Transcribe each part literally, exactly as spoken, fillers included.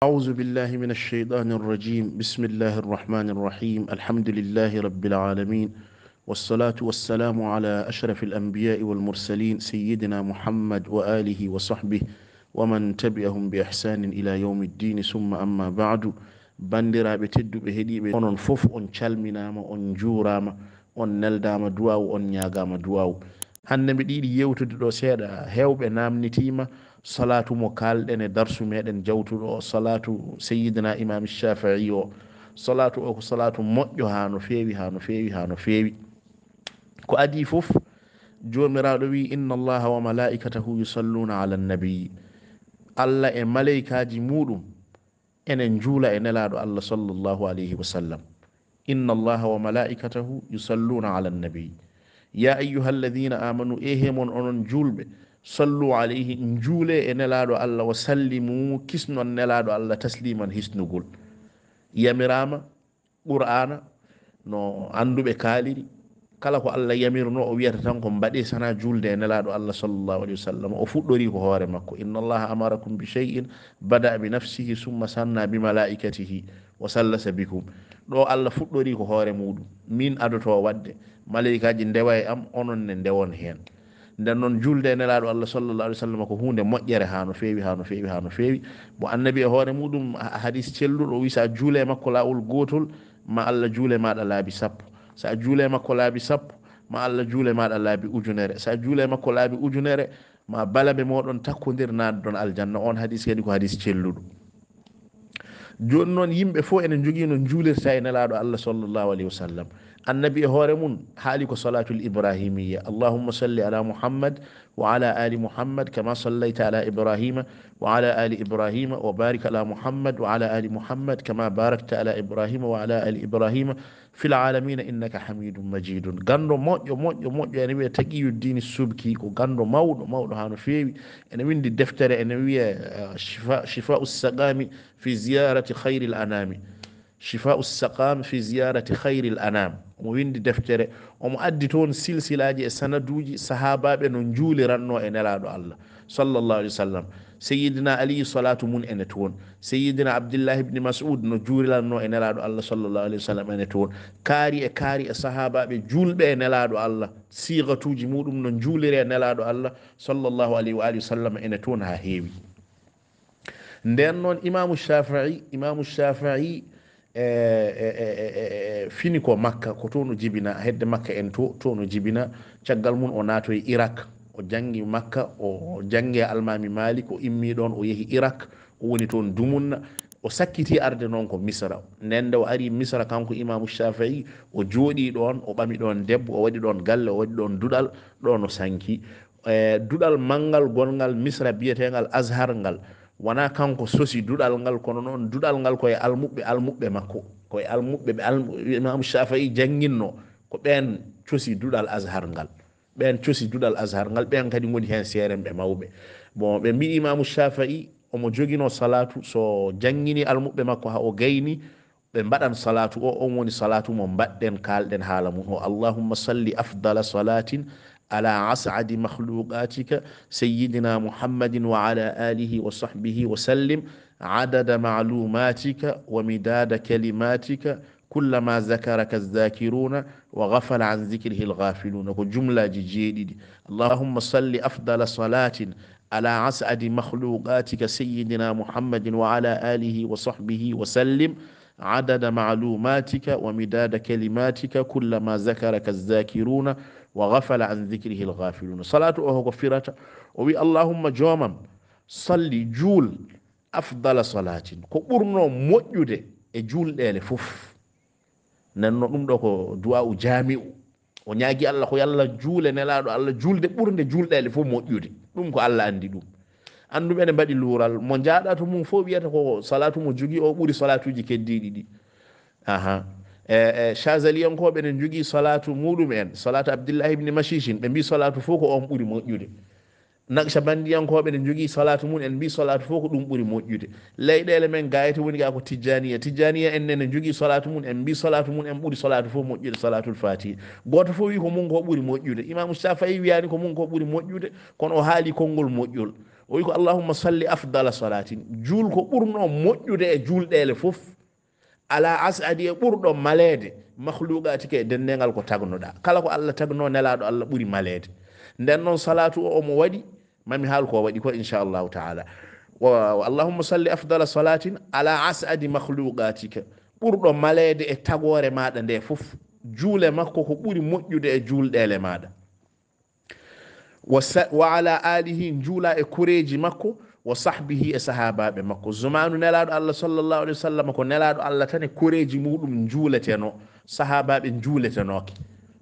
أعوذ بالله من الشيطان الرجيم. بسم الله الرحمن الرحيم. الحمد لله رب العالمين. والصلاة والسلام على أشرف الأنبياء والمرسلين سيدنا محمد وآله وصحبه ومن تبعهم بإحسان إلى يوم الدين، ثم أما بعد. Banndiraaɓe tedduɓe heɗiiɓe, onon fof on calminaama, on njuuraama, on neldaama duwaawu, on ñaagaama duwaawu. Hannde mbiɗa yiɗi yewtude ɗo seeɗa, heewɓe naamnitiima salaatu mo kaalɗen e darsu meɗen jawtuɗo o, salaatu Seyyidina Imaam Shaafi'i o. Salaatu o ko salaatu moƴƴo haa no feewi, haa no feewi, haa no feewi. Ko adii fof, Joomiraaɗo wiyi: "Inna Allaha wa malaa'ikatahu yusalluna ala nabi." Allah e maleykaaji muuɗum ene njuula e Nelaaɗo Allah sallallahu alayhi wa sallam. "Inna Allaha wa malaa'ikatahu yusalluna ala nabi. Ya ayyuha alladhina amanu, e he mon onon juulɓe, sallu alayhi, njuule e Nelaaɗo Allah, wa sallimu, kisnon Nelaaɗo Allah tasliman, hisnugol." Yamiraama Qur'aana, no annduɓe kaaliri, kala ko Allah yamirno, o wiyata tan ko mbaɗee, sana juulde e Nelaaɗo Allah sallallahu alayhi wa sallam. O fuɗɗori ko hoore makko: "Inna Allaha amarakum bi shay'in, bada'a bi nafsihi, summa sanna bi malaa'ikatihi, wa sallasa bikum." Ɗo Allah fuɗɗori ko hoore muuɗum. Min adoto waɗde, maleykaaji ndewa e am, onon ne ndewon heen. Nden noon, juulde e Nelaaɗo Allah sallallahu alayhi wa sallam ko huunde moƴƴere haa no feewi, haa no feewi, haa no feewi. Mo Annabi e hoore muuɗum, ha-, hadis celluɗo, o wi: "So a juule e makko laawol gootol, ma Allah juule maaɗa laabi sappo. So a juule e makko laabi sappo, ma Allah juule maaɗa laabi ujunere. So a juule e makko laabi ujunere, ma balabe mooɗon takkondir naatdon aljanna." On hadis kadi ko hadis celluɗo. Jooni noon, yimɓe fof ene njogii no njuulirta e Nelaaɗo Allah sallallahu alayhi wa sallam. Annabi e hoore mum haali ko salaatul ibrahimiyya: "Allahumma salli ala Muhammad wa ala ali Muhammad kama sallayta ala Ibrahima wa ala ali Ibrahima, wa barik ala Muhammad wa ala ali Muhammad kama barakta ala Ibrahima wa ala ali Ibrahima fil alamina innaka hamidum majidun." Ganndo moƴƴo, moƴƴo, moƴƴo, ene wiyee Taqiyuddin Subki, ko ganndo mawɗo, mawɗo haa no feewi. Ene winndi deftere, ene wiyee, eh, Shifa-, Shifa'us Saqami fi ziyarati khairil anami. Shifa'us Saqam fi ziyarati khairil anam. Omo winndi deftere, omo addi toon silsilaaji e sanaduuji sahaabaaɓe no njuuliranno e Nelaaɗo Allah sallallahu alayhi wa sallam. Seyyidina Ali, salaatu mum ene toon. Seyyidina Abdillahi ibn Mas'ud no juuliranno e Nelaaɗo Allah sallallahu alayhi wa sallam ene toon. Kaari e kaari e sahaabaaɓe juulɓe e Nelaaɗo Allah, siigatuuji muuɗum no njuuliree e Nelaaɗo Allah sallallahu alayhi wa alihi wa sallam ene toon haa heewi. Nden noon, Imaamu Shaafi'i, Imaamu Shaafi'i, e, e, e, e, e, fini ko Makka, ko toon o jibina, hedde Makka en to, toon o jibina. Caggal mum o naatoyi Irak, o janngi Makka, o janngi e Almaami Maalik, o immii ɗoon, o yehi Irak, o woni toon dumunna. O sakkiti arde noon ko Misra. Nden nde o ari Misra, kanko Imaamu Shaafi'i, o jooɗii ɗoon, o ɓami ɗoon debbo, o waɗi ɗoon galle, o waɗi ɗoon duɗal, ɗoon o sanki. E, duɗal manngal gonngal Misra biyeteengal Azhar ngal, wonaa kanko sosi duɗal ngal, kono noon duɗal ngal ko e almuɓɓe, almuɓɓe makko. Ko e almuɓɓe, ɓe almu-, Imaamu Shaafi'i jannginno, ko ɓeen cosi duɗal Azhar ngal. Ɓeen cosi duɗal Azhar ngal, ɓeen kadi ngoni heen seerenɓe mawɓe. Bon, ɓe mbiyi Imaamu Shaafi'i omo joginoo salaatu, so janngini almuɓɓe makko haa o gayni, ɓe mbaɗan salaatu o, on woni salaatu mo mbaɗɗen, kaalɗen haala mum o: "Allahumma salli afdala salatin ala as'adi makhluqatika sayyidina Muhammadin wa ala alihi wa sahbihi wa sallim, adada ma'lumatika wa midada kalimatika, kullama zakaraka az-zakiruna wa ghafala an zikrihi al-ghafiluna." Ko jumlaaji jeeɗiɗi. "Allahumma salli afdala salatin ala as'adi makhluqatika sayyidina Muhammadin wa ala alihi wa sahbihi wa sallim, adada ma'lumatika wa midada kalimatika, kullama zakaraka az-zakiruna wa ghafala an zikrihi al-ghafiluna." Salaatu o hoko firata? O wi: "Allahumma, joomam, salli, juul, afdala salatin, ko ɓurno moƴƴude e juulɗeele fof." Nden noon, ɗum ɗo ko du'aa'u jaami'u. O ñaagi Allah ko yo Allah juule Nelaaɗo Allah, juulde ɓurnde juulɗeele fof moƴƴude. Ɗum ko Allah anndi ɗum. Annduɓe ne mbaɗi luural, mo njaaɗa to mum fof wiyata ko salaatu mo jogii o ɓuri salaatuuji keddiiɗi ɗi. Aha. E, e, Chazaliyankooɓe ne njogii salaatu muɗum en, salaatu Abdillahi ibn Mashishin, ɓe mbii salaatu fof ko on ɓuri moƴƴude. Naqshabandiyankooɓe ne njogii salaatu mum en, mbii salaatu fof ko ɗum ɓuri moƴƴude. Leyɗeele men, gaayete woni gaa ko Tijjaniya. Tijjaniya en ne, ne njogii salaatu mum en, mbii salaatu mum en ɓuri salaatu fof moƴƴude, salaatul Faatihi. Gooto fof wii ko mum ko ɓuri moƴƴude. Imaamu Shaafi'i wiyaani ko mum ko ɓuri moƴƴude, kono o haali konngol moƴƴol. O wi ko allahumma salli afdala salatin, juul ko ɓurno moƴƴude e juulɗeele fof, ala as'adi, e ɓurɗo maleede, makhluqatika, e denndengal ko tagnoɗa. Kala ko Allah tagno, nelaɗo Allah ɓuri maleede. Nden noon salatu o omo waɗi, mami haal ko waɗi ko, inchallahu taala. Wa, wa allahumma salli afdala salatin ala as'adi makhluqatika, ɓurɗo maleede e tagoore maɗa nde fof. Juule makko ko ɓuri moƴƴude e juulɗeele maɗa. Wa sa-, wa ala alihi, njuula e koreeji makko, wa sahbihi, e sahaabaaɓe makko. Zamaanu nelaaɗo Allah sallallahu alayhi wa sallam, ko nelaaɗo Allah tan e koreeji muɗum njuuleteno, sahaabaaɓe njuuletenooke.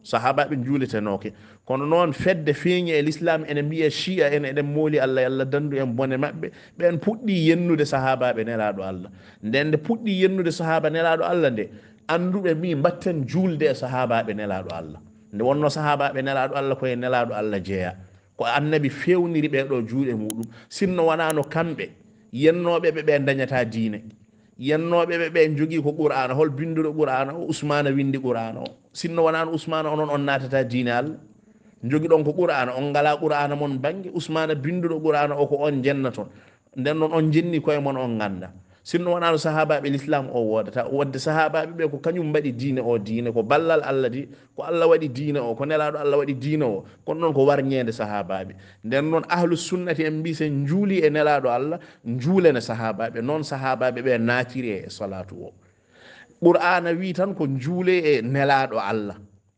Sahaabaaɓe njuuletenooke. Kono noon, fedde feeñi e lislaam, ene mbiya Shia en, eɗen mooli Allah, Allah danndu en bone maɓɓe. Ɓeen puɗɗii yennude sahaabaaɓe nelaaɗo Allah. Nden nde puɗɗii yennude sahaaba nelaaɗo Allah nde, annduɓe mbii, mbatten juulde e sahaabaaɓe nelaaɗo Allah. Nde wonno sahaabaaɓe nelaaɗo Allah ko e nelaaɗo Allah jeeya. Ko annabi fewniri ɓee ɗoo juuɗe muɗum. Sinno wanaano kamɓe, yennooɓe ɓe, ɓe ndañataa diine. Yennooɓe ɓe, ɓe njogii ko Qur'aana. Hol binnduɗo Qur'aana o? Usmaana winndi Qur'aana o. Sinno wanaano Usmaana, onon on naatataa diine Allah. Njogiɗon ko Qur'aana, on ngalaa Qur'aana mon bannge. Usmaana binnduɗo Qur'aana o, ko on njennaton. Nden noon on njenni koye mon, on ngannda. Sinno wanaano sahaabaaɓe lislaam o woodata. Wonde sahaabaaɓe ɓe ko kañum mbaɗi diine o diine, ko ballal Allah di, ko Allah waɗi diine o, ko nelaaɗo Allah waɗi diine o. Kono noon ko warñeende sahaabaaɓe. Nden noon ahlu sunnati en mbii sen njuuli e nelaaɗo Allah, njuulene sahaabaaɓe. Noon sahaabaaɓe ɓe naatiri e salaatu o. Qur'aana wii tan ko njuule e nelaaɗo Allah.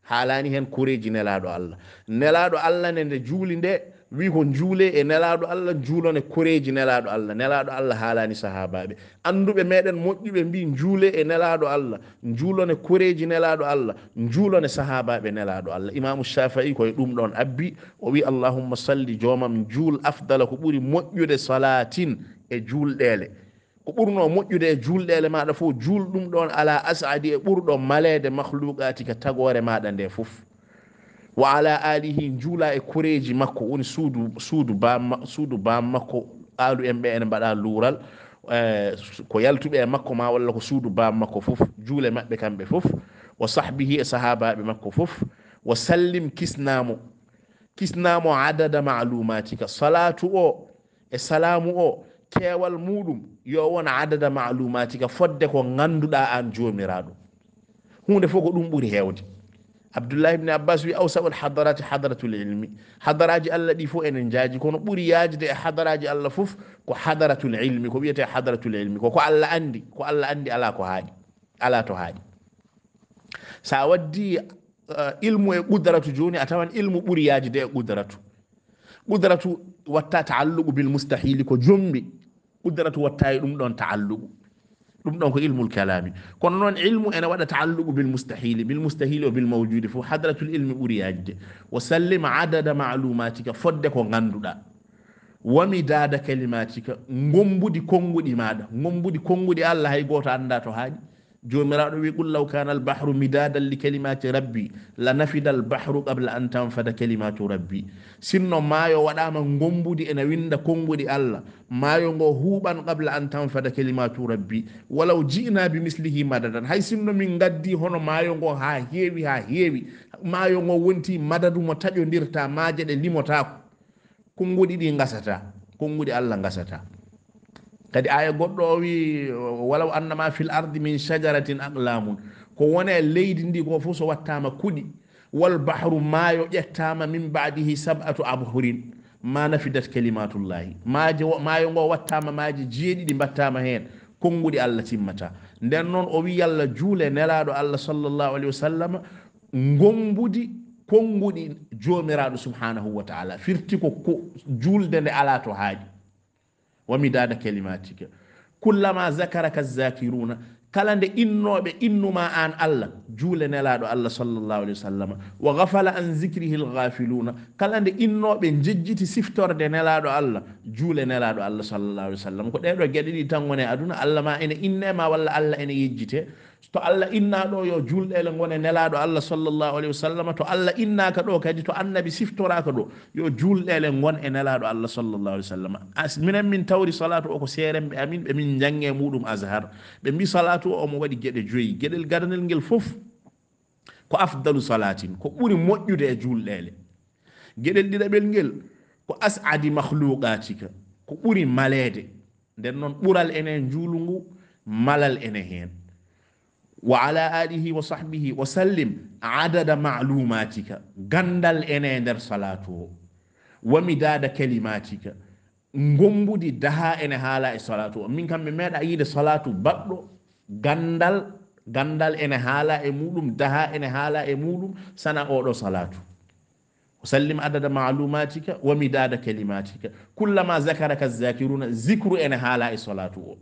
Haalaani heen koreeji nelaaɗo Allah. Nelaaɗo Allah ne nde juuli nde, wii ko njuule e nelaaɗo Allah, njuulone koreeji nelaaɗo Allah. Nelaaɗo Allah haalaani sahaabaaɓe. Annduɓe meɗen moƴƴuɓe mbii njuule e nelaaɗo Allah, njuulone koreeji nelaaɗo Allah, njuulone sahaabaaɓe nelaaɗo Allah. Imaamu Shaafi'i ko e ɗum ɗoon abbi, o wii, allahumma salli, joomam, njuul, afdala, ko ɓuri moƴƴude, salaatin, e juulɗeele. Ko ɓurno moƴƴude e juulɗeele maaɗa fof, juul ɗum ɗoon ala as'adi, e ɓurɗo maleede, makhluqatika, tagoore maaɗa nde fof. Wa ala alihi, njuula e koreeji makko, woni suudu, suudu baam ma-, suudu baam makko, aalu en ɓe ene mbaɗa luural, eh, ko yaltuɓe e makko ma walla ko suudu baam makko fof, juule maɓɓe kamɓe fof, wa sahbihi, e sahaabaaɓe makko fof, wa sallim, kisnaamo, kisnaamo adada ma'lumatika, salaatu o, e salaamu o, keewal muɗum yo won adada ma'lumatika, fodde ko ngannduɗaa aan Joomiraaɗo. Huunde fof ko ɗum ɓuri heewde. Abdullah ibn Abbas wi, awsa'ul hadarati hadaratul ilmi. Hadaraaji Allah ɗi fof ene njaaji, kono ɓuri yaajde e hadaraaji Allah fof ko hadaratul ilmi, ko wiyetee hadaratul ilmi. Ko ko Allah anndi, ko Allah anndi, alaa ko haaɗi, alaa to haaɗi. So a waddii, eh, ilmu e qudratu jooni, a tawan ilmu ɓuri yaajde e qudratu. Qudratu watta taalluqu bil mustahili, ko jombi. Qudratu watta e ɗum ɗoon taalluqu. Ɗum ɗoon ko ilmul kalaami. Kono noon ilmu ene waɗa taalluqu bil mustahili, bil mustahili o bil mawjudi fof. Hadratul ilmi ɓuri yaajde. Wa sallim adada ma'lumatika, fodde ko ngannduɗaa. Wa midada kalimatika, ngommbudi konnguɗi maaɗa. Ngommbudi konnguɗi Allah hay gooto anndaa to haaɗi. Joomiraaɗo wi, qul law kana al bahru midadan li kalimati rabbi la nafida al bahru qabla an tanfada kalimatu rabbi. Sinno maayo waɗaama ngommbudi ene winnda konnguɗi Allah, maayo ngo huuɓan qabla an tanfada kalimatu rabbi. Walaw ji'na bi mislihi madadan. Hay sinno min ngaddi hono maayo ngo haa heewi, haa heewi. Maayo ngo wonti madadu mo taƴondirta, maaje ɗe limotaako. Konnguɗi ɗi ngasata, konnguɗi Allah ngasata. Kadi aaya goɗɗo o wi, walaw annama fil ardi min shajaratin aqlamun. Ko woni e leydi ndi ko fof so wattaama kuɗi. Wal bahru, maayo ƴettaama min ba'dihi sab'atu abhurin. Ma nafidat kalimatullahi. Maaje wo-, maayo ngo wattaama maaje jeeɗiɗi mbattaama heen. Konnguɗi Allah timmata. Nden noon o wi yalla juule nelaaɗo Allah sallallahu alayhi wa sallam, ngommbudi konnguɗi Joomiraaɗo subhanahu wa ta'ala. Firti ko, ko juulde nde alaa to haaɗi. Wa midada kalimatika. Kullama zakaraka zakiruna. Kala nde innooɓe innuma aan Allah, juule nelaaɗo Allah sallallahu alayhi wa sallam. Wa ghafala an zikrihi al-ghafiluna. Kala nde innooɓe njejjiti siftorde nelaaɗo Allah, juule nelaaɗo Allah sallallahu alayhi wa sallam. Ko ɗee ɗoo geɗe ɗiɗi tan ngoni e aduna, Allah ma ene innee ma walla Allah ene yejjitee. To Allah innaa ɗo yo juulɗeele ngon e nelaaɗo Allah sallallahu alayhi wa sallam, to Allah innaaka ɗo kadi, to annabi siftoraaka ɗo, yo juulɗeele ngon e nelaaɗo Allah sallallahu alayhi wa sallam. As-, minen min tawri salaatu o ko seeremɓe amin, ɓe min njannge muɗum Azhar. Ɓe mbi salaatu o omo waɗi geɗe joyi. Geɗel gadanel ngel fof ko afdalu salaatin, ko ɓuri moƴƴude e juulɗeele. Geɗel ɗiɗaɓel ngel ko as'adi makhluqatika. ko ɓuri maleede. Nden noon, ɓural ene njuulu ngu, malal ene heen. Wa ala alihi wa sahbihi wa sallim adada maalumatika. Ganndal ene nder salaatu o. Wa midaada kalimatika. Ngommbudi daha ene haala e salaatu o. Min kam, mi meeɗa yiide salaatu baɗɗo ganndal, ganndal ene haala e muɗum, daha ene haala e muɗum, sana oɗo salaatu. Wa sallim adada maalumatika wa midaada kalimatika. Kullama zakaraka zakiruna, zikru ene haala e salaatu o.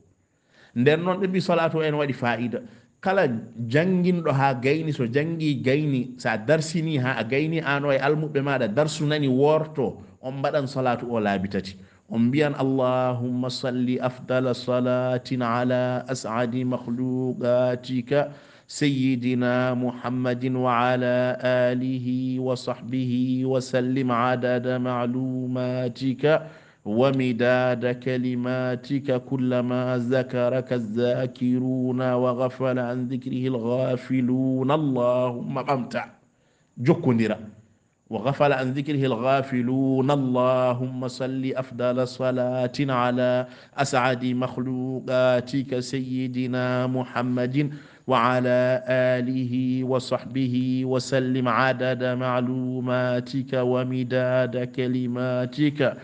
Nden noon, ɓe mbi salaatu o ene waɗi faayida. Kala jannginɗo haa gayni, so janngii gayni, so a darsinii haa a gayni, aan o e almuɓɓe maaɗa darsu nani woorto, on mbaɗan salaatu o laabi tati. On mbiyan, "Allahumma salli afdala salatin ala as'adi makhluqatika, sayyidina Muhammadin wa ala alihi wa sahbihi wa sallim adada maalumatika." ومداد كلماتك كلما ذكرك الذاكرون وغفل عن ذكره الغافلون. اللهم ɓamta, jokkondira. وغفل عن ذكره الغافلون. اللهم صل أفضل صلاة على أسعد مخلوقاتك سيدنا محمد وعلى آله وصحبه وسلم عدد معلوماتك ومداد كلماتك.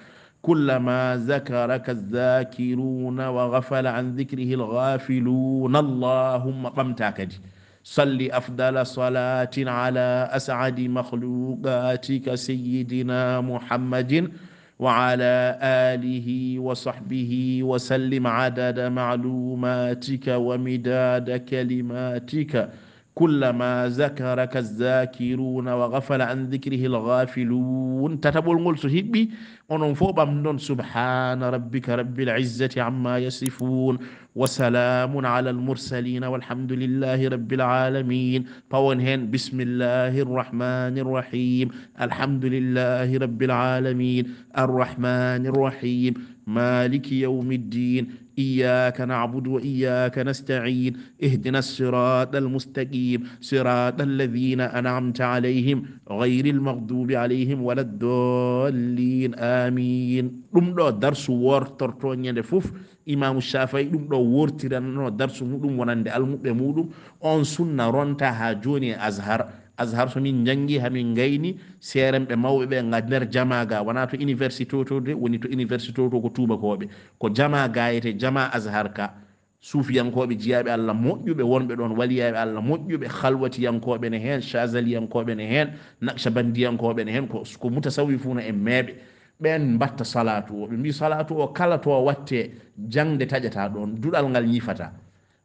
كلما ذكرك الذاكرون وغفل عن ذكره الغافلون. اللهم ɓamta kadi. صل أفضل صلاة على أسعد مخلوقاتك سيدنا محمد وعلى آله وصحبه وسلم عدد معلوماتك ومداد كلماتك. كلما ذكرك الذاكرون وغفل عن ذكره الغافلون. Tataɓol ngol so hiɓɓi, onon fof ɓamdon, سبحان ربك رب العزة عما يصفون وسلام على المرسلين والحمد لله رب العالمين. Pawon heen, بسم الله الرحمن الرحيم. الحمد لله رب العالمين. الرحمن الرحيم. مالك يوم الدين. إياك نعبد وإياك نستعين. اهدنا الصراط المستقيم. صراط الذين أنعمت عليهم غير المغضوب عليهم ولا الضالين. آمين. Ɗum ɗo darsu wortorto ñande fof. Imaamu Shaafi'i ɗum ɗo wortiranno darsu muɗum wonande almuɓɓe muɗum. On sunna ronta haa jooni e Azhar. Azhar so min njanngi haa min ngayni, seerenɓe mawɓe ɓe nga nder jama ga, wonaa to université to de, woni to université to ko tuubakooɓe. Ko jama gayete, jama Azhar ka. Suufiyankooɓe jiyaaɓe Allah moƴƴuɓe wonɓe ɗoon, waliyaaɓe Allah moƴƴuɓe, halwatiyankooɓe ne heen, chazaliyankooɓe ne heen, naqshabandiyankooɓe ne heen, ko, ko mutasawwifuuna e meeɓe. Ɓeen mbatta salaatu o. Ɓe mbii salaatu o kala to watte, jaŋde taƴataa ɗoon, duɗal ngal ñifataa.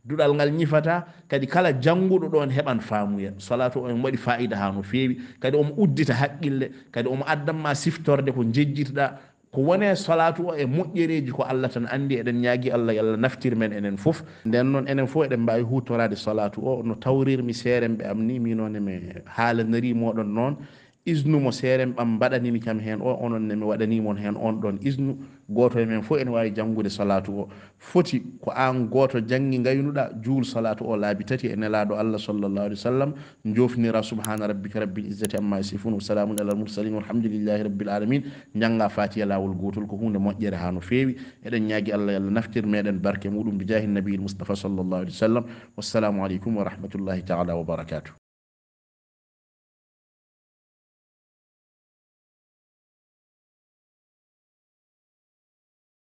Duɗal ngal ñifataa, kadi kala jannguɗo ɗoon heɓan faamuya. Salaatu o en waɗi faayida haa no feewi, kadi omo uddita haqqille, kadi omo addan ma siftorde ko njejjitɗaa. Ko wone salaatu o e moƴƴereeji ko Allah tan anndi. Eɗen ñaagi Allah, yo Allah naftir men enen fof. Nden noon, enen fof eɗen mbaawi huutoraade salaatu o no tawrirmi seerenɓe am ni, miin noon emi haalanarii mooɗon noon. Isnu mo seerenɓe am mbaɗanimi kam heen o, onon ne mi waɗanii mon heen on ɗoon isnu. Gooto e men fof ene waawi janngude salaatu o. Foti ko aan gooto janngi ngaynuɗaa, juul salaatu o laabi tati e Nelaaɗo Allah sallallahu alaihi wa sallam, njoofnira subhaana rabbika rabbil izzati amma yasifun wa salaamun alal mursalin walhamdulillahi rabbil alamin. Njannga Faatiya laawol gootol ko huunde moƴƴere haa no feewi. Eɗen ñaagi Allah, yo Allah naftir meɗen barke muɗum bi jaahi nabiyil Mustafa sallallahu alaihi wa sallam. Wassalaamu aleykum wa rahmatullahi taala wa barakaatuh.